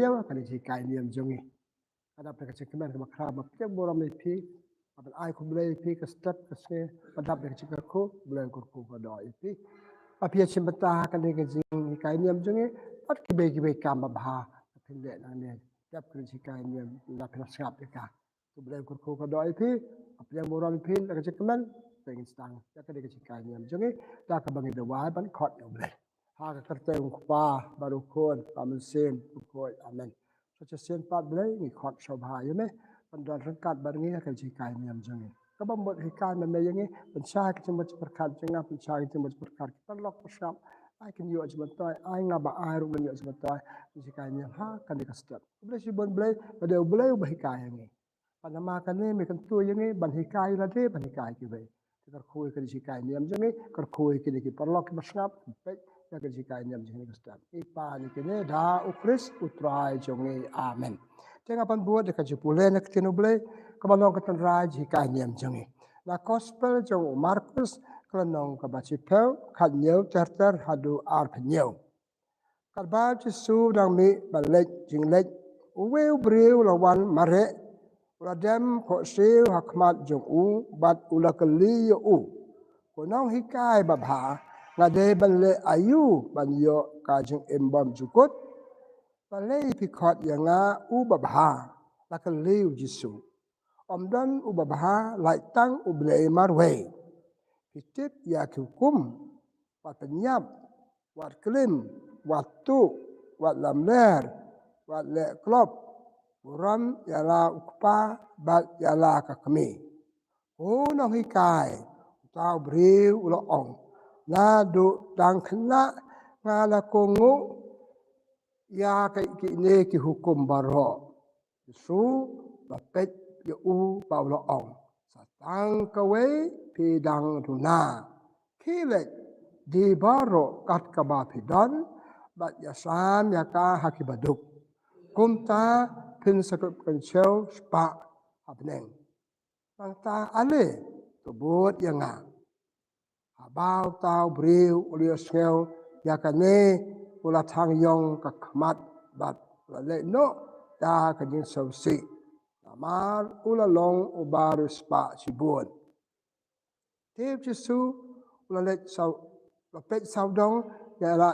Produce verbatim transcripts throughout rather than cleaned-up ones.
Ïa kane ka jinghikai niam jong ngi. Ka dap da ka jingkmen kaba khraw ba pdiang burom ïa phi. Ba ban ai khublei ïa phi ka step ka sngi ba dap da ka jingkyrkhu, khublei kyrkhu ka doh ïa phi. Ba phi ïa shim bynta ha kane ka jinghikai niam jong ngi bad kiwei kiwei kam babha ba phin leh nangne. Dap ka jinghikai niam ba phin sngap ïa ka. Khublei kyrkhu ka doh ïa phi. Ba pdiang burom ïa phi da ka jingkmen. Te ngin sdang ïa kane ka jinghikai niam jong ngi da kaba ngin duwai ban khot ïa U Blei. Ha ka kyrteng U Kpa bad U Khun bad U Mynsiem Bakhuid. Amen. Sa shisien pat Blei ngi khot sngewbha ïa me ban don ryngkat bad ngi ha ka jinghikai niam jong ngi. Kaba mut hikai ma me ïa ngi, pynshai ka jingmut jingpyrkhat jong nga, pynshai ka jingmut jingpyrkhat ki paralok ba sngap. Ai kin ïoh jingmyntoi, ai nga ba ai ruh ban ïoh jingmyntoi. Jinghikai niam ha kane ka step. Khublei shibun Blei ba dei U Blei uba hikai ïa ngi. Bad namar kane me kyntu ïa ngi ban hikai ïa lade, ban hikai ïa kiwei. Te kyrkhu ïa ka jinghikai niam jong ngi, kyrkhu ïa kine ki paralok kiba sngap, peit ïa ka jinghikai niam jong ngi ka step. Ngi pan ïa kine da U Khrist U Trai jong ngi. Amen. Te nga pan bud ïa ka jingpule na ka ktien U Blei kaba long ka tynrai jinghikai niam jong ngi na Gospel jong u Markus, ka lynnong kaba shiphew, khathynñiew ter ter haduh arphew hynñiew. Katba u Jisu u dang mih ban leit jingleit, uwei u briew u la wan mareh, u la dem khohsiew ha khmat jong u bad u la kylli ïa u, "Ko nonghikai babha, nga dei ban leh aïu ban ïoh ka jingim bymjukut?" "Balei phi khot ïa nga u babha?" la kylli u Jisu. "Ym don u babha, lait tang U Blei marwei. Phi tip ïa ki hukum: Wat pynïap, wat klim, wat tuh, wat lamler, wat leh klop, burom ïa la u kpa bad ïa la ka kmie." "Ko nonghikai," uta u briew u la ong, "naduh tang khynnah nga la kohnguh ïa kine ki hukum baroh." U Jisu u la peit ïa u bad u la ong, "Sa tang kawei phi dang duna. Khie leit, die baroh kat kaba phi don bad ïasam ïa ka ha ki baduk. Kumta phin sa kynshew spah ha bneng. Nangta ale to bud ïa nga." Haba uta u briew u la ïohsngew ïa kane, u la thang ïong ka khmat bad u la leit noh da ka jingsngewsih, namar u la long uba riewspah shibun. Te u Jisu u la leit saw, u la peit sawdong ïa la,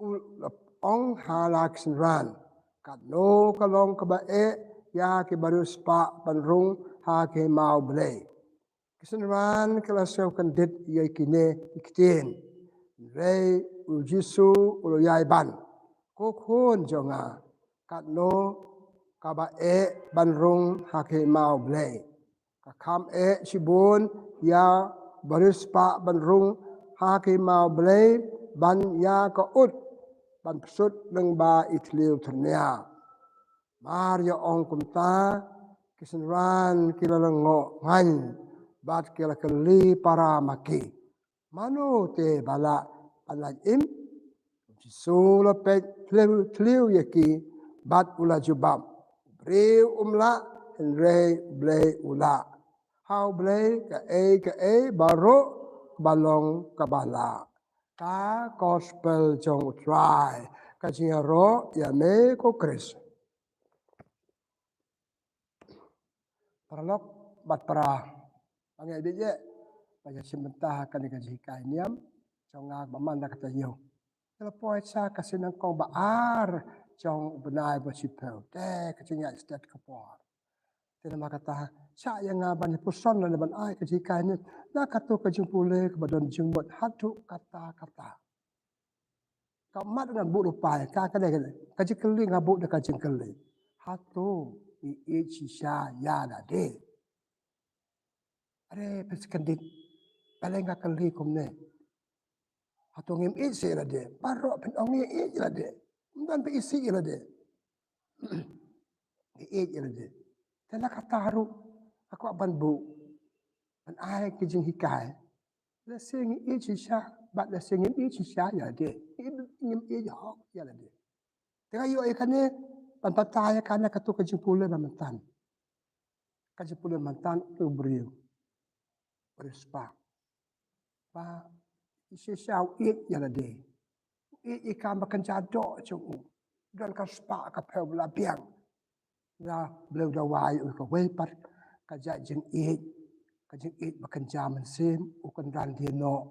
u la ong ha la ki synran, "Katno ka long kaba eh ïa kiba riewspah ban rung ha ka hima U Blei!" Ki synran ki la sngewkyndit ïa kine ki ktien. Hynrei u Jisu u la ïai ban, "Ko khun jong nga, katno kaba eh ban rung ha ka hima U Blei! Ka kham eh shibun ïa u bariewspah ban rung ha ka hima U Blei ban ïa ka ud ban psut lyngba i thliew thyrnia." Mar ïa ong kumta, ki synran ki la lyngngoh ngaiñ bad ki la kylli para ma ki, "Mano te ba lah ban lait im?" U Jisu u la peit thliew thliew ïa ki bad u la jubab, "U briew um lah, hynrei U Blei u lah. Ha U Blei kaei kaei baroh kaba long kaba lah." Ka Gospel jong U Trai. Ka jingïaroh ïa me ko Khrist. Paralok bad para, nga ngeit bha ïa ba ïa shim bynta ha kane ka jinghikai niam jong nga ba man da kata ïew. Ïa la poi sha ka sien nyngkong ba ar jong u bnai ba shiphew. Te ka jingïaid stet ka por. Te namar kata, shah ïa nga ban ïa puson lane ban ai ka jinghikai niam na kato ka jingpule kaba don jingmut haduh katta katta. Ka mat ngan buh lypa ïa ka, ka dei ka jingkylli, nga buh da ka jingkylli, "Hato ngi ïeit shisha ïa lade?" Are pynskhem dei, balei nga kylli kumne? Hato ngim ïeit shisha ïa lade? Baroh phin ong ngi ïeit ïa lade. Ym don ba isih ïa lade. Ngi ïeit ïa lade. Te na kata ruh nga kwah ban buh, ban ai ka jinghikai. Lehse ngi ïeit shisha bad lehse ngim ïeit shisha ïa lade. Ngim, ngim ïeit hok ïa lade. Te nga ïoh ïa kane ban batai ïa kane kato ka jingpule ba mynta. Ka jingpule mynta u briew, u riewspah, ba shisha u ïeit ïa lade. U ïeit ïa ka ba kynja doh jong u. Don ka spah ka phew ba la biang. La blei u dawai u kawei pat ka jingïeit, ka jingïeit ba kynja mynsiem u kynran die noh.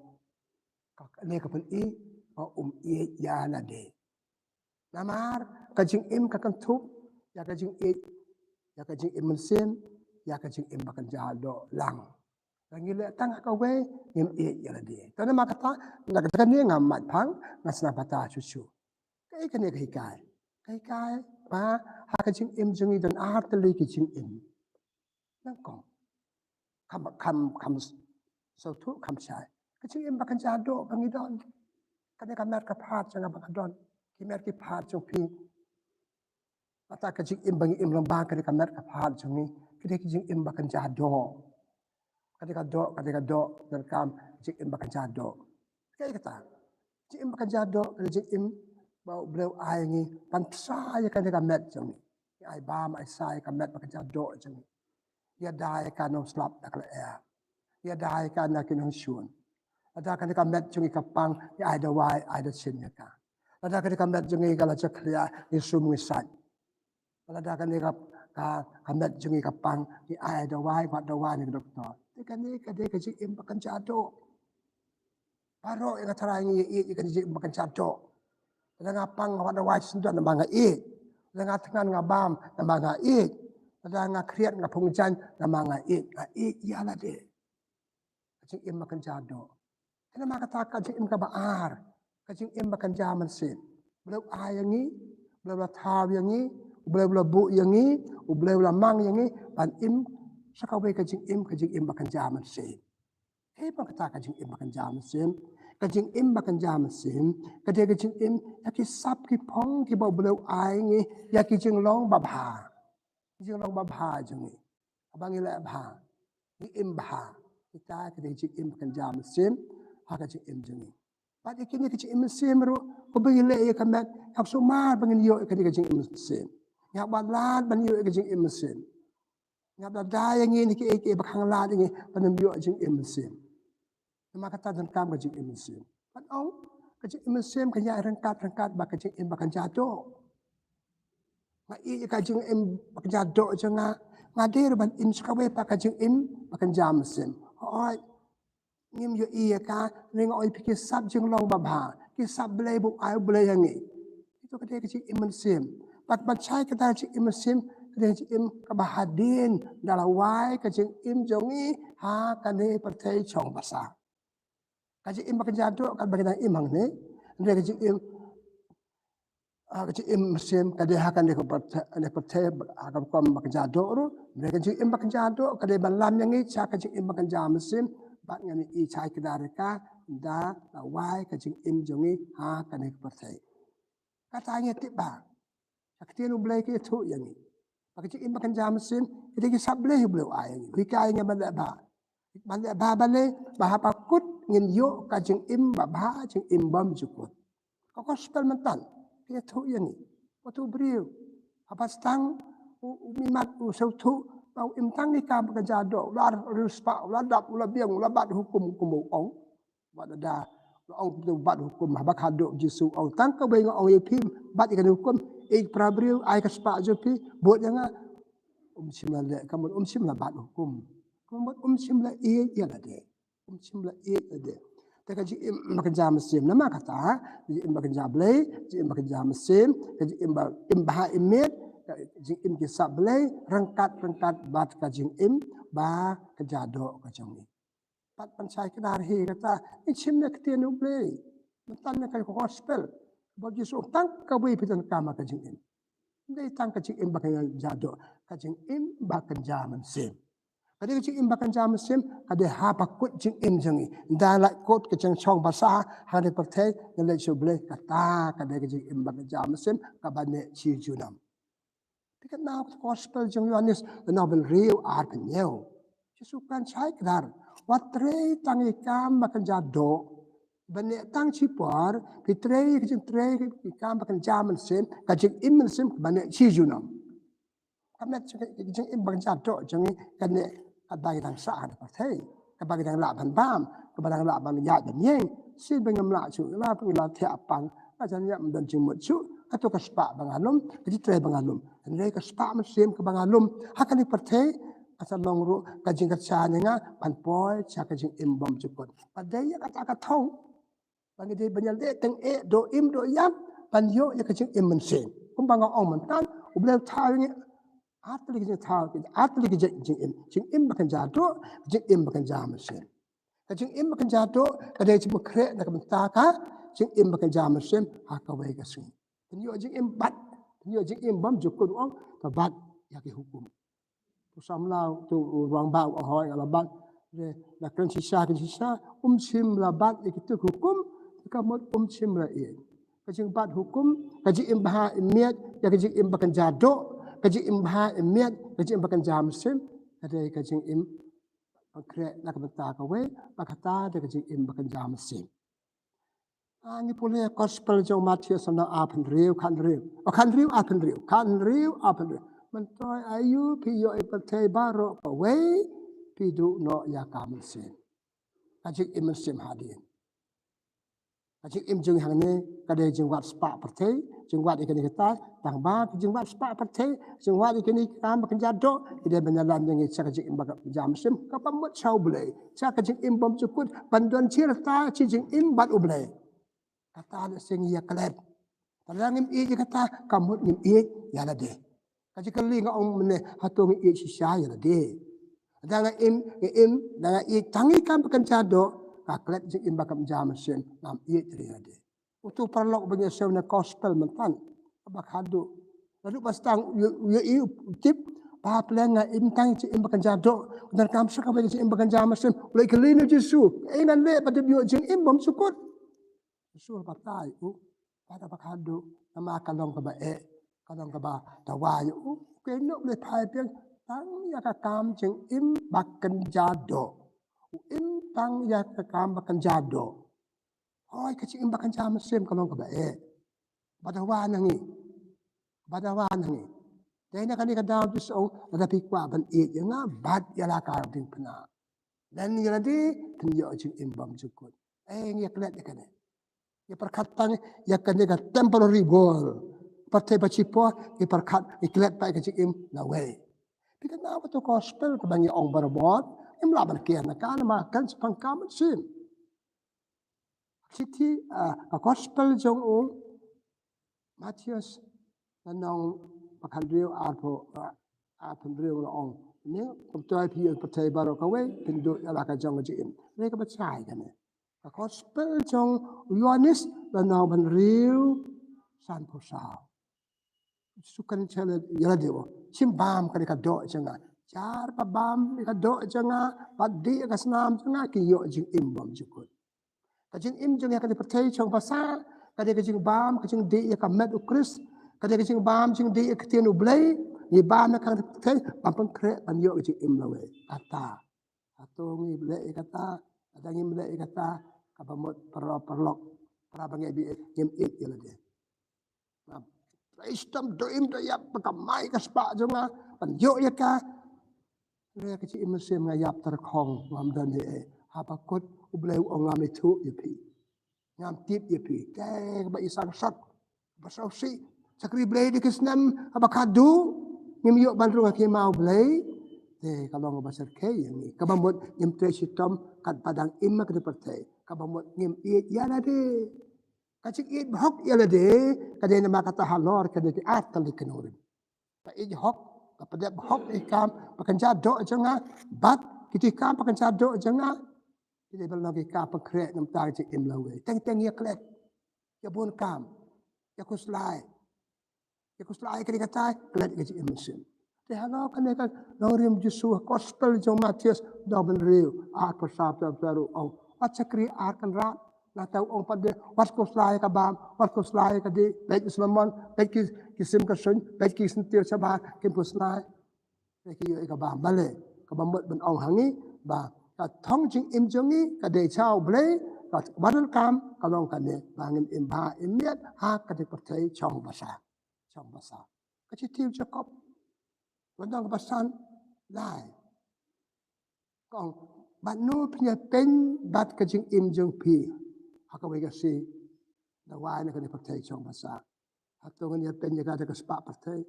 Ka ne ka pyni ba um ïeit ïa lade. Namar ka jingim ka kynthup ïa ka jingïeit, ïa ka jingim mynsiem, ïa ka jingim ba kynja doh lang. Lada ngi leh tang ha kawei ngim ïeit ïa lade. Te namar kata, na kata kane nga mad pang, nga sna bata shuh shuh. Kaei kane ka hikai? Ka hikai ba ha ka jingim jong ngi don ar tylli ki jingim. Nangkong. Kham, kham, kham sngewthuh, kham shai. Ka jingim ba kynja doh ba ngi don. Kane ka met ka phad jong nga ba nga don. Ki met ki phad jong phi. Kata ka jingim ba ngi im lyngba kane ka met ka phad jong ngi. Kane ka jingim ba kynja doh. Kane ka doh, kane ka doh, donkam jingim ba kynja doh. Kaei kata? Jingim ba kynja doh, kane jingim ba u Blei u ai ngi, ban pynshai ïa kane ka met jong ngi. Ngi ai bam ai sai ïa ka met ba kynja doh jong ngi. Ïada ïa ka nongslap da ka lyer. Ïada ïa ka na ki nongshun. Lada kane ka met jong ngi ka pang, ngi ai dawai, ai dashin ïa ka. Lada kane ka met jong ngi ka la jakhlia, ngi sum ngi sait. Lada kane ka, ka, ka met jong ngi ka pang, ngi ai dawai, wad dawai na ki doktor. Te kane ka dei ka jingim ba kynja doh. Baroh ïa nga tharai ngi ïeit ïa ka jingim ba kynja doh. Lada nga pang nga wad dawai sngewdon namar nga ïeit. Lada nga thngan nga bam namar nga ïeit. Lada nga khriat nga pung jaiñ namar nga ïeit. Nga ïeit ïa lade. Ka jingim ba kynja doh. Te namar kata ka jingim kaba ar, ka jingim ba kynja mynsiem. U Blei u ai ïa ngi, u Blei u la thaw ïa ngi, u Blei u la buh ïa ngi, u Blei u la mang ïa ngi ban im sa kawei ka jingim, ka jingim ba kynja mynsiem. Kaei ba kata ka jingim ba kynja mynsiem? Ka jingim ba kynja mynsiem ka dei ka jingim ïa ki sap ki phong kiba u Blei u ai ngi, ïa ki jinglong babha. Jinglong babha jong ngi. Haba ngi leh bha, ngi im bha, kita ka dei ka jingim ba kynja mynsiem ha ka jingim jong ngi. Bad ïa kine ka jingim mynsiem ruh, haba ngi leh ïa ka met, hap sumar ba ngin ïoh ïa kane ka jingim mynsiem. Ngi hap wad lad ban ïoh ïa ka jingim mynsiem. Ngi hap lada ïa ngi na kiei kiei ba khanglad ïa ngi ban ym ïoh jingim mynsiem. Namar kata donkam ka jingim mynsiem. Ban ong ka jingim mynsiem ka ïaid ryngkat ryngkat bad ka jingim ba kynja doh. Nga ïeit ïa ka jingim ba kynja doh jong nga, nga dei ruh ban im sa kawei pat ka jingim ba kynja mynsiem. Hooid. Ngim ïohi ïa ka, ne nga ong ïa phi ki sap jinglong babha, ki sap blei ba u ai u Blei ïa ngi. Ito ka dei ka jingim mynsiem. Bad ban shai kata ka jingim mynsiem, ka dei ka jingim kaba hadien da lawei ka jingim jong ngi ha kane ka pyrthei shong basa. Ka jingim ba kynja doh kaba ngi dang im hangne, ka dei ka jingim, ah, ka jingim mynsiem ka dei ha kane ka pyrthei, kane ka pyrthei, ha ka rukom ba kynja doh ruh. Ka dei ka jingim ba kynja doh ka dei ban lam ïa ngi sha ka jingim ba kynja mynsiem. Bad ngan ïa i shai kdar ïa ka da lawei ka jingim jong ngi ha kane ka pyrthei. Kata ngi tip ba ka ktien u Blei ka ïathuh ïa ngi ba ka jingim ba kynja mynsiem ka dei ki sap blei u Blei u ai ïa ngi. Hikai ïa ngi ban leh bha, ban leh bha balei? Ba haba kut ngin ïoh ka jingim babha, jingim bymjukut. Ka gospel mynta ka ïathuh ïa ngi. Uto u briew haba sdang u, u mihnat u sngewthuh ba u im tang ïa ka ba kynja doh, u la riewspah, u la dap, u la biang, u la bat hukum, kum u ong. Bad lada la ong kumta u bat hukum, haba ka haduh Jisu u ong tang kawei nga ong ïa phi, bat ïa kane ka hukum, ïeit para briew, ai ka spah jong phi, bud ïa nga. Um shym la leh, ka mut um shym la bat hukum. Ka mut um shym la ïeit ïa lade. Um shym la ïeit ïa lade. Te ka jingim ba kynja mynsiem namar kata, jingim ba kynja Blei, jingim ba kynja mynsiem, ka jingim ba im bha im miet, ka jingim ki sap Blei ryngkat ryngkat bad ka jingim ba kynja doh ka jong ngi. Pat ban shai kdar hi kata, ngi shim na ka ktien u Blei. Mynta na ka gospel ba Jisu tang kawei phi donkam ha ka jingim. Ym dei tang ka jingim ba kynja doh, ka jingim ba kynja mynsiem. Ka dei ka jingim ba kynja mynsiem ka dei ha ba kut jingim jong ngi. Ynda la kut ka jingshong basa ha kane ka pyrthei, ngi leit sha u Blei, kata ka dei ka jingim ba kynja mynsiem kaba neh shi junom. Phi kynmaw ka gospel jong u Ïoannis, lynnong ba hynriew, ar, hynñiew. Jisu u kren shai kdar, wat trei tang ïa ka kam ba kynja doh ba neh tang shipor, phi trei ka jingtrei ïa ka kam ba kynja mynsiem, ka jingim mynsiem kaba neh shi junom. Ka met jong ka jingim ba kynja doh jong ngi ka neh kaba ngi dang sah ha kane ka pyrthei, kaba ngi dang lah ban bam, kaba dang lah ban ïaid ban ïeng. Shisien ba ngim lah shuh, la ba ngi la thiah pang, la jan ïa ym don jingmut shuh. Kato ka spah ba nga lum, ka jingtrei ba nga lum. Hynrei ka spah mynsiem kaba nga lum ha kane ka pyrthei, ka sa long ruh ka jingkyrshan ïa nga ban poi sha ka jingim bymjukut. Ba dei ïa kata ka thong ba ngi dei ban ïaleh tyngeh, doh im doh ïap, ban ïoh ïa ka jingim mynsiem. Kumba nga ong mynta, U Blei u thaw ïa ngi ar tylli ki jingthaw, ar tylli ki jing, jingim, jingim ba kynja doh, jingim ba kynja mynsiem. Ka jingim ba kynja doh ka dei jingpynkhreh na ka bynta ka jingim ba kynja mynsiem ha kawei ka sngi. Phin ïoh jingim bad, phin ïoh jingim bymjukut, u ong, to bat ïa ki hukum. U samla, uto u rangbah u ong hooid nga la bat. Re, la kren shisha, kren shisha, um shym la bat ïa kito ki hukum, ka mut um shym la ïeit. Ka jingbat hukum, ka jingim bha im miat ïa ka jingim ba kynja doh, ka jingim bha im miat ïa ka jingim ba kynja mynsiem, ka dei ka jingim pynkhreh na ka bynta kawei, ba kata dei ka jingim ba kynja mynsiem. Ah, ngi pule Gospel jong u Mathaios lynnong arphew hynriew, khathynriew. Oh, khathynriew arphew hynriew. Khathynriew arphew hynriew. Myntoi aïu phi ïoh ïa pyrthei baroh kawei, phi duh noh ïa ka mynsiem. Ka jingim mynsiem hadien. Ka jingim jong ngi hangne ka dei jingwad spah pyrthei, jingwad ïa kane katai, tang ba ka jingwad spah pyrthei, jingwad ïa kane ka kam ba kynja doh, ki dei ban ïalam ïa ngi sha ka jingim ba kynja mynsiem, kaba mut sha U Blei, sha ka jingim bymjukut, ban don shi rta shi jingim bad U Blei. Kata lehse ngi ïa klet. Lada ngim ïeit ïa kata, ka mut ngim ïeit ïa lade. Ka jingkylli nga ong mynne, hato ngi ïeit shisha ïa lade? Lada nga im, nga im, lada nga ïeit tang ïa ka kam ba kynja doh, ka klet jingim ba kynja mynsiem, ngam ïeit ïa lade. Uto u paralok ba ngi ïohsngew na Gospel mynta, kaba khadduh. Naduh ba sdang u ïohi, u tip ba ha pleng nga im tang jingim ba kynja doh, u donkam sa kawei ka jingim ba kynja mynsiem. U la ïakylli na U Jisu, kaei ngan leh ba dep ïoh jingim bymjukut? U Jisu u la batai ïa u, bad kaba khadduh, namar ka long kaba eh, ka long kaba dawa ïa u. Ka ïehnoh, u la phai biang tang ïa ka kam jingim ba kynja doh. U im tang ïa ka kam ba kynja doh. Hooid, ka jingim ba kynja mynsiem ka long kaba eh, ba dawa na ngi, ba dawa na ngi. Dei na kane ka daw U Jisu u ong, lada phi kwah ban ïeit ïa nga, bat ïa la ka diengphna. Len ïa lade, phin ïoh jingim bymjukut. Eh, ngi ïa klet ïa kane. Ngi pyrkhat tang ïa kane ka temporary world. Pyrthei ba shipor, ngi pyrkhat, ngi klet pat ïa ka jingim lawei. Phi kynmaw kato Gospel kaba ngi ong barabor, ngim lah ban kiar na ka, namar kan shaphang ka mynsiem. Shithi, ah, ka Gospel jong u Mathaios, lynnong ba khathynriew, arphew, ah, arphew hynriew la ong, ne, myntoi phi ïoh ïa pyrthei baroh kawei, phin duh ïa la ka jong ka jingim. Hynrei kaba shai kane, ka Gospel jong u Ïoannis, lynnong ba hynriew, sanphew saw. Jisu kren sha ïa lade, u ong, shim bam kane ka doh jong nga. Jar ba bam ïa ka doh jong nga, bad dih ïa ka snam jong nga, kin ïoh jingim bymjukut. Ka jingim jong ngi ha kane ka pyrthei shong basa, ka dei ka jingbam, ka jingdih ïa ka met U Khrist, ka dei ka jingbam, jingdih ïa ka ktien U Blei. Ngi bam ha kane ka pyrthei ban pynkhreh ban ïoh ka jingim lawei. Kata, hato ngi leh ïa kata? Lada ngim leh ïa kata, kaba mut para paralok, para bangeit, ngim ïeit ïa lade. Nga trei shitom, doh im doh ïap, ban kamai ka spah jong nga, ban ïoh ïa ka. Hynrei ka jingim mynsiem nga ïap tyrkhong, ngam don ei ei. Haba kut U Blei u ong, ngam ithuh ïa phi, ngam tip ïa phi. Te kaba i sangsot, ba sngewsih, shakri Blei da ki snem, haba khadduh ngim ïoh ban rung ha khima U Blei, te ka long kaba shyrkhei ïa ngi. Kaba mut ngim trei shitom katba dang im ha kane ka pyrthei. Kaba mut ngim ïeit ïa lade. Ka jingïeit bahok ïa lade ka dei namar kata halor kine ki ar tylli ki nongrim. Ka ïeit hok, ka pyndep hok ïa ki kam ba kynja doh jong nga, bad kito ki kam ba kynja doh jong nga ki dei ban long ki kam pynkhreh na ka bynta ka jingim lawei. Teng teng ïa klet, ïa bun kam, ïa khuslai. Ïa khuslai ïa kane katai, klet ïa ka jingim mynsiem. Te halor kane ka nongrim Jisu, Gospel jong u Mathaios, lynnong ba hynriew, arphew saw, arphew saw, u ong, wat shakri ar kynrad. Nangta u ong pat de, wat khuslai ïa ka bam, wat khuslai ïa ka dih, beit ïa u symon, beit ki, ki sim ka suiñ, beit ki syntiew shabar, kim khuslai. Te ki ïoh ïa ka bam. Balei? Kaba mut ban ong ha ngi ba ka thong jingim jong ngi ka dei sha U Blei, kaba donkam ka long kane, ba ngin im bha im miat ha kane ka pyrthei shong basa. Shong basa. Ka shithi u Jakob, lynnong kaba san, lai. Ka ong, bad no phin ïa pyn bad ka jingim jong phi ha kawei ka sngi, lada wai na kane ka pyrthei shong basa. Hato ngin ïa pynïaid ïa ka spah pyrthei?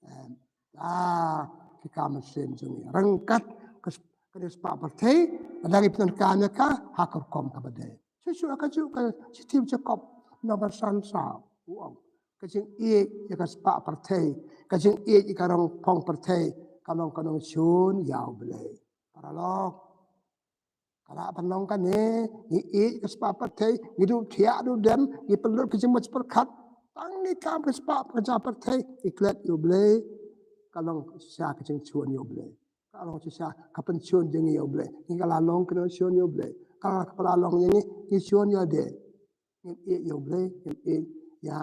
Em. Ah, ki kam mynsiem jong ngi. Ryngkat ka sp-, ka spah pyrthei, lada ngi pyndonkam ïa ka ha ka rukom kaba dei. Shuh shuh kajuh ka shithi u Jakob, namba san saw, u ong, ka jingïeit ïa ka spah pyrthei, ka jingïeit ïa ka rong phong pyrthei, ka long ka nongshun ïa U Blei. Paralok, ka lah ban long kane, ngi ïeit ka spah pyrthei, ngi duh thiah duh dem, ngi pynlut ka jingmut pyrkhat. Tang ngi kam ka spah ka jingpyrthei, ngi klet ïa U Blei, ka long shisha ka jingshun ïa U Blei. Ka long shisha ka pynshun jong ngi ïa U Blei. Ngi ka la long ka nongshun ïa U Blei. Ka la, ka la long ïa ngi, ngi shun ïa de. Ngim ïeit ïa U Blei, ngim ïeit ïa,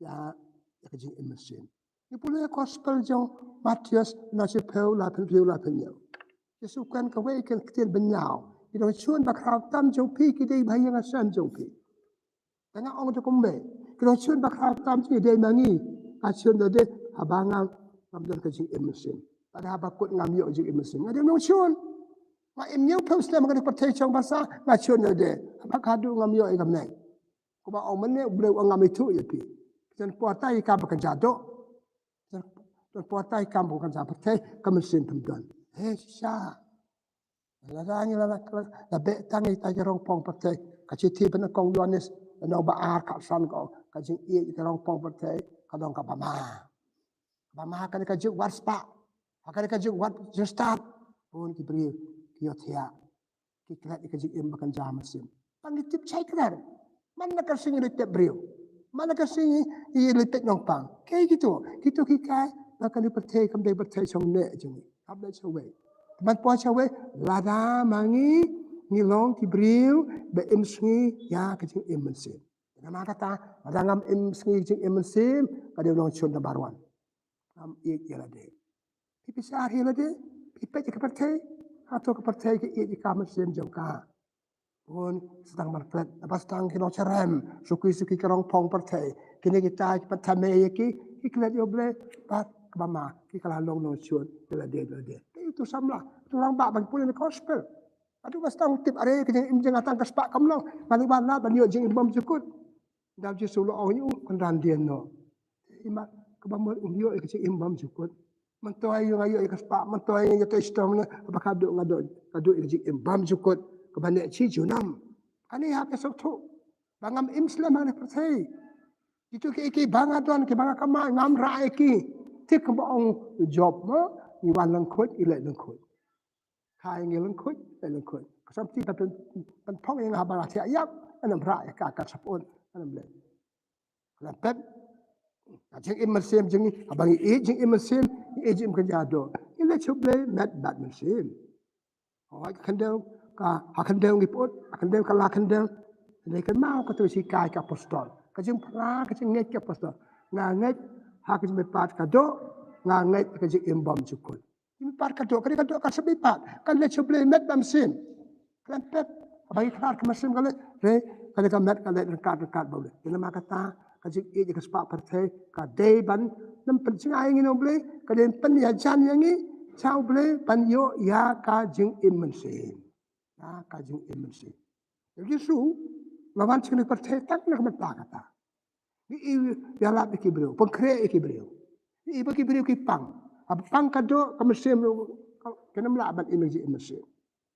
ïa, ïa ka jingim mynsiem. Ngi pule gospel jong Mathaios, na shiphew, la phew, la phew. Jisu kren kawei ka ktien bynñiaw. Ki nongshun bakhraw tam jong phi ki dei ba ïeng ha sem jong phi. Te nga ong da kumne, ki nongshun bakhraw tam jong ngi dei ma ngi. Nga shun ïa de, haba nga ngam don ka jingim mynsiem. Lada haba kut ngam ïoh jingim mynsiem. Nga dei nongshun. Nga im hynñiewphew snem ha ka pyrthei shong basa, nga shun ïa de. Haba ka haduh ngam ïoh ïa ka bneng. Kumba ong mynne, U Blei u ong ngam ithuh ïa phi. Jan porta ïa ka ba kynja doh. Jan porta ïa ka ba kynja pyrthei, ka mynsiem phim don. He shisha. Lada ngi la, la, la beh tang ïa kita ki rong phong pyrthei. Ka shithi ba nyngkong Ïoannis, lynnong ba ar, khatsan ka ong, ka jingïeit ïa ki rong phong pyrthei ka long kaba ma. Kaba ma ha kane ka juk wad spah, ha kane ka juk wad jingstad. Bun ki briew ki ïohthiah. Ki klet ïa ka jingim ba kynja mynsiem. Tang ngi tip shai kdar. Man la ka sngi ngi tip briew. Man la ka sngi ngi leit peit nongpang. Kaei kito? Kito ki kai ba kane ka pyrthei kam dei pyrthei shong neh jong ngi. Kam dei shawei. Te ban poi shawei, lada ma ngi ngi long ki briew ba im sngi ïa ka jingim mynsiem. Namar kata, lada ngam im sngi jingim mynsiem, ka dei u nongshun number one. Ngam ïeit ïa lade. Phi pisa ïa lade, phi peit ïa ka pyrthei, hato ka pyrthei ka ïeit ïa ka mynsiem jong ka? Bun, sdang ban klet, ba sdang ki nongsyriem, suki suki ki rong phong pyrthei, kine kita ki pyrthei me ïa ki, ki klet ïa U Blei, bad kaba ma, ki ka la long nongshun ïa lade ïa lade. Te uto samla, uto rangbah ban pule ïa ka gospel. Haduh ba sdang tip, are ka jingim jong nga tang ka spah kam long. Nga dei ban lad ban ïoh jingim bymjukut. Dei Jisu u la ong ïa u, kynran dien noh. Te i mat kaba mut um ïoh ïa ka jingim bymjukut. Myntoi nga ïoh ïa ka spah, myntoi nga ïoh ïa ka shitom ne, haba ka duh nga duh, ka duh ïa ka jingim bymjukut. Kaba neh shi junom. Kane hap ïa sngewthuh. Ba ngam im slem ha kane ka pyrthei. Kito kiei kiei ba nga don, kiba nga kamai, ngam rah ïa ki. Te kumba ong u Job mo, ngi wan lyngkhuid, ngi leit lyngkhuid. Ka ïa ngi lyngkhuid, leit lyngkhuid. Ka shong phi ban pyn, pynphong ïa nga haba nga thiah ïap, ngan ym rah ïa ka, ka sap un, ngan ym leh. Ka la pep, ka jingim mynsiem jong ngi, haba ngi ïeit jingim mynsiem, ngi ïeit jingim kynja doh. Ngi leit sha U Blei met bad mynsiem. Hooid ka khyndew, ka ha khyndew ngi put, ha khyndew ka la khyndew. Ngi kynmaw ka tu shi kai ka apostol. Ka jingphla, ka jingngeit ka apostol. Nga ngeit ha ka jingmihpat ka doh, nga ngeit ka jingim bymjukut. Ki mihpat ka doh, ka dei ka doh ka sa mihpat. Kan leit sha U Blei met bad mynsiem. Khlem pep, haba ngi khlad ka mynsiem ka leit, re, ka dei ka met ka leit ryngkat ryngkat bad U Blei. Te namar kata, ka jingïeit ïa ka spah pyrthei, ka dei ban nym pynjngai ïa ngi na U Blei, ka dei ban pynïajan ïa ngi sha U Blei ban ïoh ïa ka jingim mynsiem. Ïa ka jingim mynsiem. Ïa u Jisu, la wan sha kane ka pyrthei tang na ka bynta kata. Ngi ïalap ïa ki briew, pynkhreh ïa ki briew. Ngi ïohi ba ki briew ki pang. Haba pang ka doh, ka mynsiem ruh kin ym lah ban im ïa ka jingim mynsiem.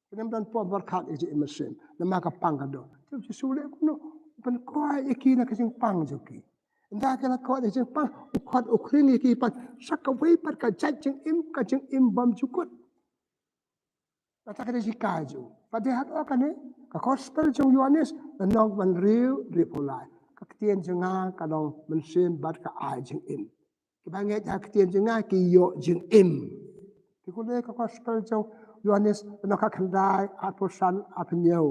Kin ym don por pyrkhat ïa ka jingim mynsiem. Namar ka pang ka doh. Te u Jisu u leh kumno? U pynkoit ïa ki na ka jingpang jong ki. Ynda ki la koit ïa ka jingpang, u khot u khring ïa ki pat. Sa kawei pat ka jait jingim, ka jingim bymjukut. Kata ka dei ka jingïeit jong u. Pat dei haduh kane, ka gospel jong u Ïoannis, lynnong ba hynriew, hynriewphew lai. Ka ktien jong nga ka long mynsiem bad ka ai jingim. Kiba ngeit ha ka ktien jong nga ki ïoh jingim. Te khublei, ka gospel jong u Ïoannis, lynnong khatkhyndai, arphew san, arphew hynñiew.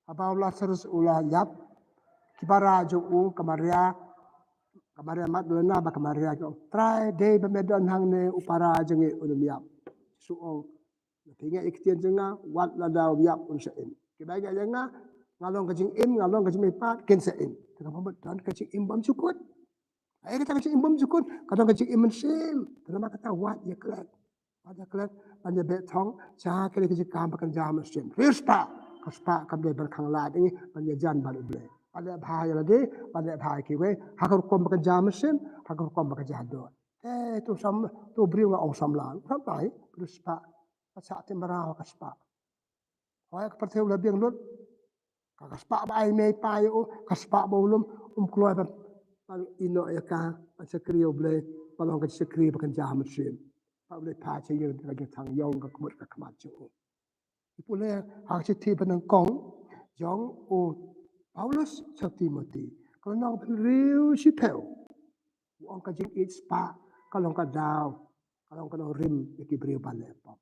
Haba u Lasarus u la ïap, ki para jong u, ka Maria, ka Maria Magdalena bad ka Maria ki ong, Trai, dei ba me don hangne, u para jong ngi un ym ïap. Jisu u ong, Phi ngeit ïa ka ktien jong nga, wat lada u ïap un sa im. Kiba ngeit ïa nga, nga long ka jingim, nga long ka jingmihpat, kin sa im. Te kaba mut don ka jingim bymjukut. Ai kata ka jingim bymjukut, ka don ka jingim mynsiem. Te namar kata wat ïa klet. Wat ïa klet, ban ïa beh thong sha kane ka jingkam ba kynja mynsiem. Hynriew spah, ka spah kam dei ban khanglad ïa ngi ban ïajan bad U Blei. Ba leh bha ïa lade, ba leh bha ïa kiwei. Ha ka rukom ba kynja mynsiem, ha ka rukom ba kynja doh. Eh, to sam, to briew nga ong samla. Samla, eh, briew spah. Ka shah te mraw ka spah. Hoi ka pyrthei u la biang lut. Ka, ka spah ba ai mei paid ïa u, ka spah ba u lum, um kloi ban, ban ïehnoh ïa ka, ban shakri ïa U Blei, ban long ka shakri ba kynja mynsiem. Ba U Blei phah sha ïing ka jingthrang ïong ka khmut ka khmat jong u. Pule ha ka shithi ba nyngkong jong u Paulus sha u Timothy. Ka lynnong ba hynriew shiphew. U ong ka jingïeit spah ka long ka daw, ka long ka nongrim ïa ki briew ba leh pop.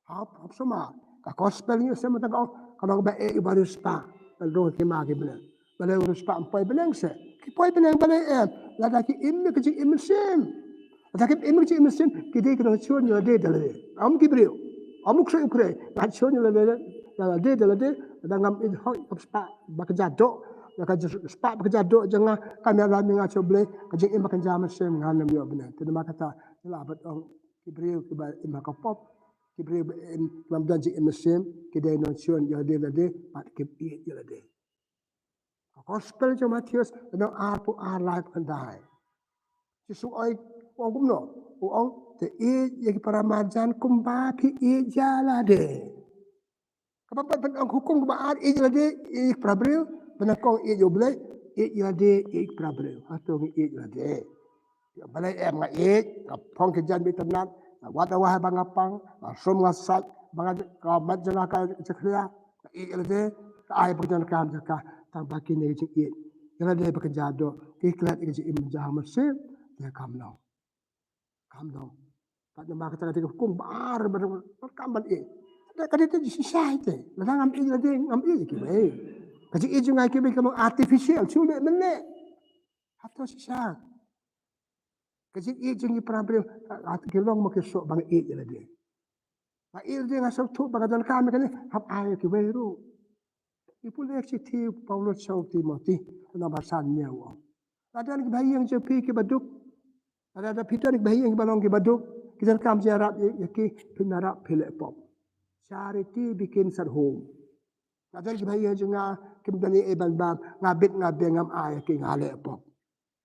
Hap, hap sumar. Ka gospel ngi shem tang ka ong, ka long ba eh u ba riewspah. Ka long ki ma ki bneng. Balei u riewspah ym poi bneng seh? Ki poi bneng balei em? Lada ki im ïa ka jingim mynsiem. Lada ki im ïa ka jingim mynsiem, ki dei ki nongshun ïa lade da lade. Ym ki briew. Ym u khrei u khrei. Ngan shun ïa lade da lade da lade. Lada ngam ïeit hok ka spah ba kynja doh. Lada ka spah ba kynja doh jong nga kam ïalam ïa nga sha U Blei. Ka jingim ba kynja mynsiem ngan ym ïoh bneng. Te namar kata, te la bat ong ki briew kiba im ha ka pop, ki briew ba im, kiba ym don jingim mynsiem, ki dei nongshun ïa lade lade, bad kim ïeit ïa lade. Ka gospel jong Mathaios, lynnong arphew ar, laiphew khyndai. Jisu u ong kumno? U ong, te ïeit ïa ki para marjan kumba phi ïeit ïa lade. Kaba pat ban ong hukum kaba ar, ïeit ïa lade, ïeit ïa ki para briew, ba nyngkong ïeit ïa U Blei, ïeit ïa lade, ïeit ïa ki para briew. Hato ngi ïeit ïa lade? Balei em nga ïeit, nga phong ki jaiñ ba itynnad, nga wad dawa ba nga pang, nga sum nga sait, ba nga, ka met jong nga ka jakhlia, nga ïeit ïa lade, ka ai ba ka donkam jong ka, tang ba kine ki jingïeit ïa lade ba kynja doh, ki klet ïa ka jingim ba kynja mynsiem, te kam long. Kam long. Pat namar kata ka dei ka hukum ba ar ba, ba kam ban ïeit. Ka dei, ka dei te shisha te. Lada ngam ïeit lade, ngam ïeit ïa kiwei. Ka jingïeit jong nga ïa kiwei ka long artificial, shu leh mynne. Hato shisha. Ka jingïeit jong ngi para briew, ha, ha, ki long ma ki soh ba nga ïeit ïa lade. Nga ïeit ïa lade, nga sngewthuh ba nga donkam ïa kane, hap ai ïa kiwei ruh. Ngi pule ka shithi u Paulus sha u Timothy, lynnong ba san, hynñiew, u ong, lada don kiba ha ïing jong phi kiba duk, lada phi don kiba ha ïing kiba long kiba duk, ki donkam jingïarap ïa, ïa ki, phin ïarap, phi leh pop. Charity begins at home. Lada don kiba ha ïing jong nga kim don ei ei ban bam, nga bit nga biang, ngam ai ïa ki, nga leh pop.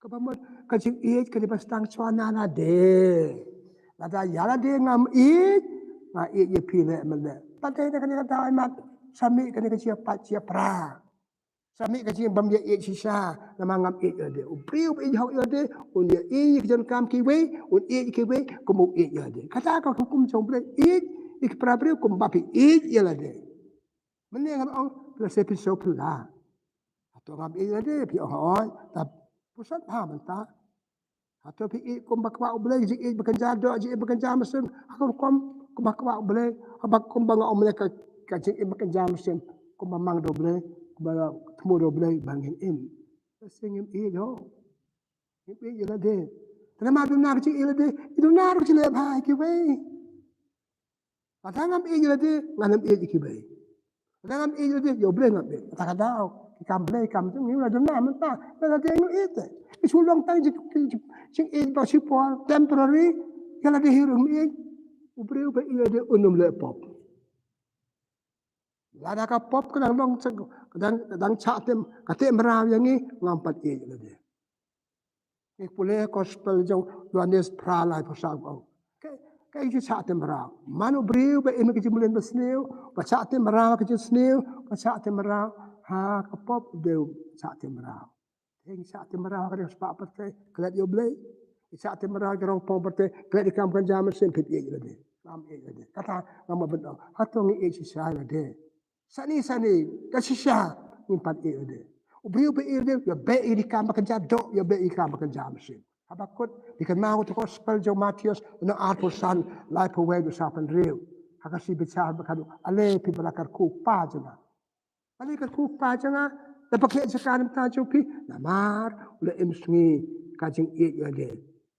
Kaba mut ka jingïeit ka dei ban sdang shuwa na lade. Lada ïa lade ngam ïeit, nga ïeit ïa phi leh mynne. Pat dei na kane ka daw, ai mat, sa mih kane ka jingïapait jingïapra. Sa mih ka jingbym ïa ïeit shisha namar ngam ïeit ïa lade. U briew uba ïeit hok ïa lade un ïa ïeit ïa ki donkam kiwei, un ïeit ïa kiwei kumba u ïeit ïa lade. Kata ka hukum jong U Blei, ïeit ïa ki para briew kumba phi ïeit ïa lade. Mynne ngan ong, phi la sngewthuh phi la. Hato ngam ïeit lade, phi ong hooid, ta pyrshang ha mynta. Hato phi ïeit kumba kwah U Blei, jingïeit ba kynja doh, jingïeit ba kynja mynsiem, ha ka rukom kumba kwah U Blei, haba kumba nga ong mynne ka, ka jingïeit ba kynja mynsiem, kumba mang da U Blei, kumba thmu da U Blei, ba ngin im. Te ngim ïeit ho. Ngim ïeit ïa lade. Te namar duna ka jingïeit lade, i duna ruh ka jingleh bha ïa kiwei. Lada ngam ïeit ïa lade, ngan ym ïeit ïa kiwei. Lada ngam ïeit ïa lade, ïa U Blei ngam ïeit. Kata ka daw, ki kam Blei kam jong ngi, la duna mynta, lada ngam ïeit te. Ki shu long tang jing, jing, jing, jingïeit ba shipor, temporary, ïa lade hi ruh ngam ïeit. U briew uba ïeit ïa lade un ym leh pop. Lada ka pop ka dang long, ka dang, ka dang shah te, ka te mraw ïa ngi, ngam pat ïeit ïa lade. Ngi pule gospel jong Ïoannis phra, laiphew saw, u ong, ka, ka ïeit shah te mraw. Man u briew ba im ka jingmlien basniew, ba shah te mraw ka jingsniew, ba shah te mraw ha ka pop, u dei u shah te mraw. Te ngi shah te mraw ha ka riewspah pyrthei, klet ïa U Blei. Ngi shah te mraw ha ka rong pong pyrthei, klet ïa ki kam kynja mynsiem, phi ïeit ïa lade. Ngam ïeit ïa lade. Kata ngam ban, hato ngi ïeit shisha ïa lade? Sani sani, ka shisha, ngim pat ïeit ïa lade. U briew uba ïeit ïa lade, ïa beh ïa ki kam ba kynja doh, ïa beh ïa ki kam ba kynja mynsiem. Haba kut, ngi kynmaw ïa ka gospel jong Mathaios, lynnong arphew san, laiphew wei haduh saphew hynriew. Ha ka shithi ba ar ba khatduh, ale phi ba la kyrkhu, Kpa jong nga. Balei kyrkhu, Kpa jong nga? Da pyrkhat ïa ka jingim jong phi, namar u la im sngi ka jingïeit ïa lade.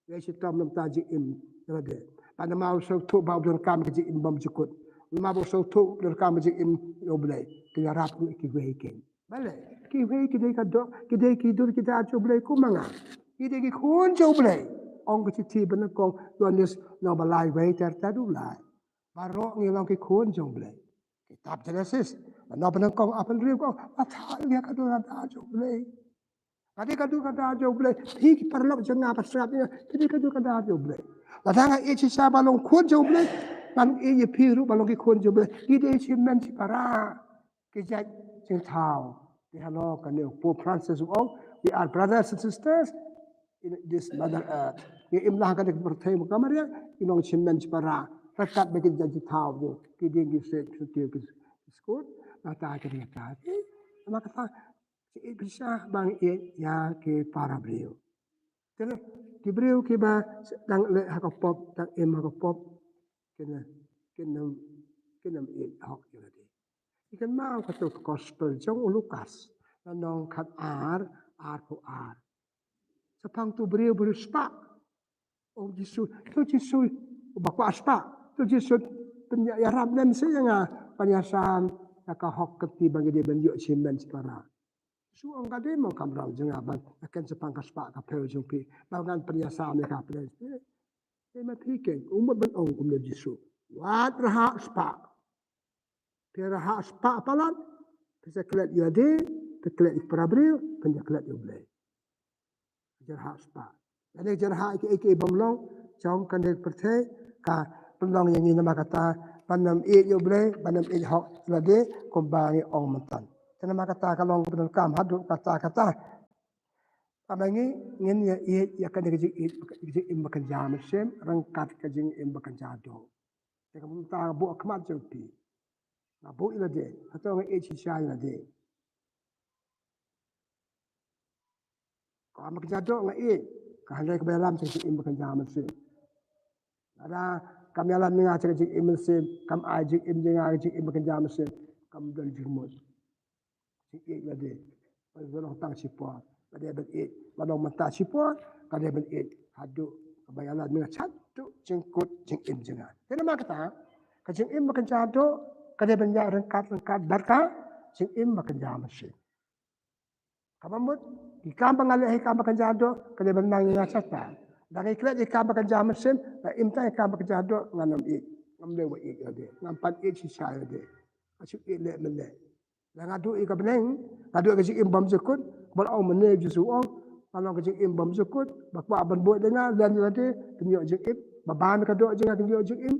Lei shitom namar ka jingim ïa lade. Bad namar u sngewthuh ba u donkam ka jingim bymjukut. Namar ba u sngewthuh u donkam ka jingim ïa U Blei. Ki ïarap ïa kiwei ki. Balei? Kiwei ki dei ka doh, ki dei ki dur ki dar jong U Blei kum ma nga. Ki dei ki khun jong U Blei. Ong ka shithi ba nyngkong Ïoannis lynnong ba lai, wei ter ter haduh lai. Baroh ngi long ki khun jong U Blei. Kitab Genesis, Nangno ba nyngkong, ah, hynriew, ko, ah, tha ïa ka dur ka dar jong U Blei. Ka dei ka dur ka dar jong U Blei. Phi ki paralok jong nga, ba sngap ïa nga, ka dei ka dur ka dar jong U Blei. Lada nga ïeit shisha ba long khun jong U Blei, ngan ïeit ïa phi ruh ba long ki khun jong U Blei. Ngi dei shimen shipara, ki jait jingthaw. Te halor kane u Pope Francis u ong, we are brothers and sisters in this mother earth. Ngi im lang ha kane ka pyrthei Mother Mary, ngi long shimen shipara ryngkat bad ki jait jingthaw jong ngi, ki dieng, ki siej, ki syntiew, ki skud. Nangta kane ka, eh, namar kata, ki ïeit pisa ba ngi ïeit ïa ki para briew. Te ki briew kiba dang leh ha ka pop, dang im ha ka pop, kin, kin, kin ym ïeit hok ïa lade. Ngi kynmaw katto ka gospel jong u Lukas, lynnong khatar, arphew ar. Shaphang utu u briew ba riewspah. Ong Jisu, to Jisu, uba kwah spah. To Jisu, pynïaid, ïarap lem seh ïa nga ban ïasam ïa ka hok ka kti ba ngi dei ban ïoh shimen shipara. Jisu ong, ka dei mo kamram jong nga ban ïakren shaphang ka spah ka phew jong phi ba ngan pynïasam ïa ka pdeng? Te ma phi keiñ, u mut ban ong kumne Jisu. Wat rhah spah. Phi rhah spah palat, phi sa klet ïa lade, phi klet ïa ki para briew, phin ïa klet ïa U Blei. Jyrhah spah. Lane jyrhah ïa kiei kiei bym long jong kane ka pyrthei, ka pynlong ïa ngi namar kata ban ym ïeit ïa U Blei, ban ym ïeit hok ïa lade kumba ngi ong mynta. Te namar kata ka long kaba donkam haduh katta katta ba ngi, ngin ïa ïeit ïa kane ka jingïeit, ka jingim ba kynja mynsiem ryngkat ka jingim ba kynja doh. Te ka mynta nga buh ha khmat jong phi. Nga buh ïa lade, hato nga ïeit shisha ïa lade? Ka jingim ba kynja doh nga ïeit, ka hynrei kaba ïalam sha ka jingim ba kynja mynsiem. Lada kam ïalam ïa nga sha ka jingim mynsiem, kam ai jingim jong nga ka jingim ba kynja mynsiem, kam don jingmut. Jingïeit lade, ba long tang shipor, lade ban ïeit, ba long mynta shipor, lade ban ïeit haduh kaba ïalam ïa nga shaduh jingkut jingim jong nga. Te namar kata, ka jingim ba kynja doh ka dei ban ïaid ryngkat ryngkat bad ka jingim ba kynja mynsiem. Kaba mut, ki kam ba nga leh ha ki kam ba kynja doh ka dei ban nang ïa nga shata. Lada ngi klet ïa ki kam ba kynja mynsiem, nga im tang ïa ki kam ba kynja doh, ngan ym ïeit, ngam dei ba ïeit ïa lade, ngam pat ïeit shisha ïa lade. Nga shu ïeit leh mynleh. Lada nga duh ïa ka bneng, nga duh ïa ka jingim bymjukut, ba la ong mynne Jisu ong, nga long ka jingim bymjukut, ba kwah ban buh ïa nga, len ïa lade, phin ïoh jingim, ba bam ïa ka doh jong nga, kin ïoh jingim.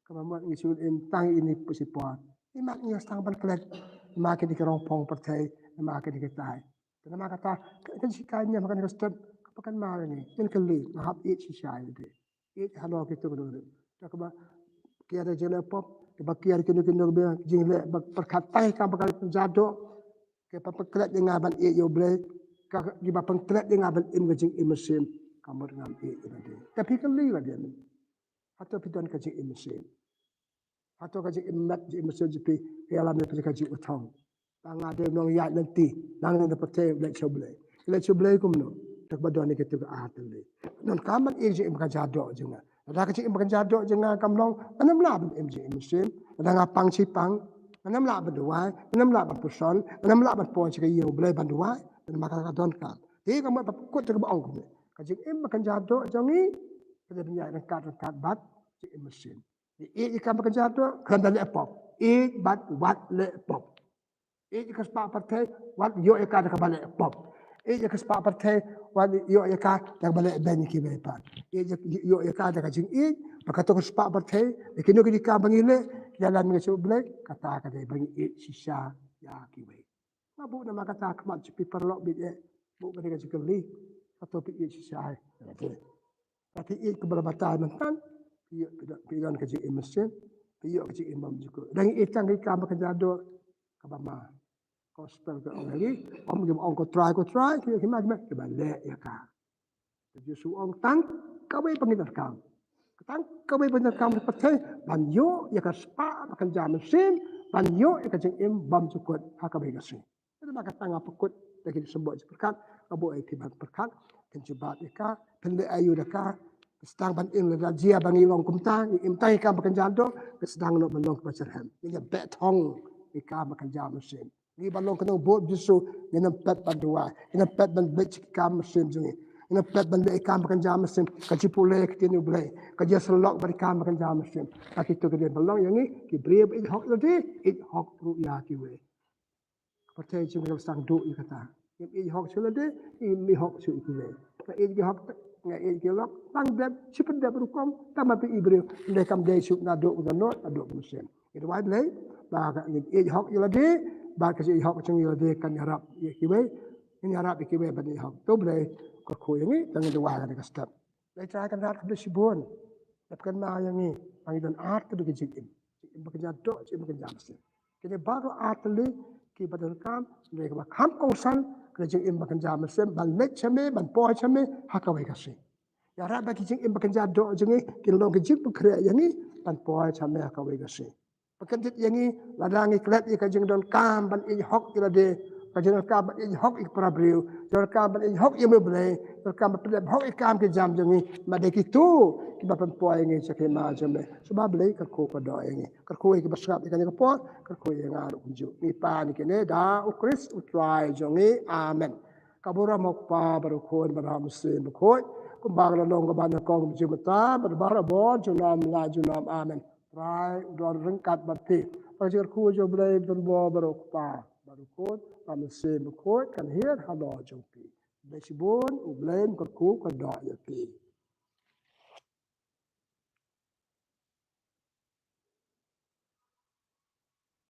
Kaba mut ngi shu im tang ïa ine i shipor. Imat ngi sdang ban klet ïa ma kine ki rongphong pyrthei, ïa ma kine kitai. Te namar kata, ka, ka jinghikai niam ha kane ka step ka pynkynmaw ïa ngi, ngin kylli, nga hap ïeit shisha ïa lade? Ïeit halor kito kino kino. Te kaba kiar ïa ka jingleh pop, kaba kiar ïa kino kino kaba jingleh ba pyrkhat tang ïa ka ba kynja doh, kiba pynklet ïa nga ban ïeit ïa U Blei, ka, kiba pynklet ïa nga ban im ka jingim mynsiem, ka mut ngam ïeit ïa lade. Te phi kylli lade, hato phi don ka jingim mynsiem? Hato ka jingim met, jingim mynsiem jong phi ka ïalam ïa ka jingim uthong? Ba nga dei u nongïaid lynti, nangne na pyrthei, leit sha U Blei. Leit sha U Blei kumno? Te kaba don ïa kito ki ar tylli. Donkam ban ïeit jingim ba kynja doh jong nga. Lada ka jingim ba kynja doh jong nga kam long, ngan ym lah ban im jingim mynsiem. Lada nga pang shi pang, ngan ym lah ban duwai, ngan ym lah ban pyrshang, ngan ym lah ban poi sha ka ïing U Blei ban duwai. Te namar kata ka donkam. Te ka mut ba pynkut te kaba ong kumne, ka jingim ba kynja doh jong ngi ka dei ban ïaid ryngkat ryngkat bad jingim mynsiem. Ïeit ïa ka kam ba kynja doh, khlem da leh pop. Ïeit bad wat leh pop. Ïeit ïa ka spah pyrthei, wat ïoh ïa ka da kaba leh pop. Ïeit ïa ka spah pyrthei, wat ïoh ïa ka da kaba leh beiñ ïa kiwei pat. Ïeit ïa, ïoh ïa ka da ka jingïeit, ba kato ka spah pyrthei, ïa kino kino ki kam ba ngi leh, ki ïalam ïa ka sha U Blei, kata ka dei ba ngi ïeit shisha ïa kiwei. Nga buh namar kata ha khmat jong phi paralok bad eh, buh kane ka jingkylli, hato phi ïeit shisha ïa lade? Lada phi ïeit kumba la batai mynta, phi ïoh, phi don, phi don ka jingim mynsiem, phi ïoh ka jingim bymjukut. Lada ngi ïeit tang ïa ki kam ba kynja doh, kaba ma gospel ka ong ïa ngi, ym kiba ong ko Trai, ko Trai, ki ïoh, ki ma, ki ma, kiba leh ïa ka. Te Jisu ong tang kawei ba ngi donkam. Tang kawei ba ngi donkam ha pyrthei, ban ïoh ïa ka spah ba kynja mynsiem, ban ïoh ïa ka jingim bymjukut ha kawei ka sngi. Te namar kata nga pynkut da kine ki symbol jingpyrkhat, nga buh ïa phi ban pyrkhat, phin jubab ïa ka, phin leh aïu da ka, sdang ban im lada jia ba ngi long kumta, ngi im tang ïa ka ba kynja doh, ngi sdang noh ban long kiba shitrhem. Ngi ïa beh thong ïa ka ba kynja mynsiem. Ngi ba long ki nongbud Jisu, ngin ym pet ban duwai, ngin ym pet ban bit ki kam mynsiem jong ngi. Ngin ym pet ban leh ki kam ba kynja mynsiem, ka jingpule ïa ka ktien U Blei, ka jingïasyllok bad ki kam ba kynja mynsiem. Ka kito ki dei ban long ïa ngi ki briew ba ïeit hok ïa lade, ïeit hok ruh ïa kiwei. Pyrthei jong ngi ka sdang duh ïa kata. Ngim ïeit hok shuh lade, ngim ïeit hok shuh ïa kiwei. Nga ïeit ki hok, nga ïeit ki lok, tang dep, shi pyndep rukom, tang ma phi i briew. Hynrei kam dei shuh naduh ka dohnud, naduh ka mynsiem. Ngi duwai Blei ba ka ngin ïeit hok ïa lade, ba ka jingïeit hok jong ngi ïa lade kan ïarap ïa kiwei, kan ïarap ïa kiwei ban ïeit hok. To Blei kyrkhu ïa ngi, tang ngin duwai kane ka step. Blei Trai Kynrad khublei shibun. Dep kynmaw ïa ngi ba ngi don ar tylli ki jingim. Jingim ba kynja doh, jingim ba kynja mynsiem. Kine baroh ar tylli kiba donkam, hynrei kaba kham kongsan ka jingim ba kynja mynsiem, ban leit sha me, ban poi sha me ha kawei ka sngi. Ïarap ba ki jingim ba kynja doh jong ngi kin long ki jingpynkhreh ïa ngi ban poi sha me ha kawei ka sngi. Ba kyndit ïa ngi lada ngi klet ïa ka jingdonkam ban ïeit hok ïa lade, ka jingdonkam ban ïeit hok ïa ki para briew, jingdonkam ban ïeit hok ïa me Blei, jingdonkam ban pyndep hok ïa ki kam ki jam jong ngi, namar dei kito kiba pynpoi ïa ngi sha ka hima jong me. Sngewbha Blei kyrkhu kyrdoh ïa ngi. Kyrkhu ïa kiba sngap ïa kane ka por, kyrkhu ïa nga ruh kumjuh. Ngi pan ïa kine da U Khrist U Trai jong ngi. Amen. Ka burom U Kpa bad U Khun bad U Mynsiem Bakhuid, kumba ka la long kaba nyngkong, mynta bad barabor, junom la junom. Amen. Trai u don ryngkat bad phi. Ka jingkyrkhu jong U Blei ba don bor baroh, U Kpa bad U Khun bad U Mynsiem Bakhuid, kan hiar halor jong phi. Blei shibun, U Blei un kyrkhu kyrdoh ïa phi.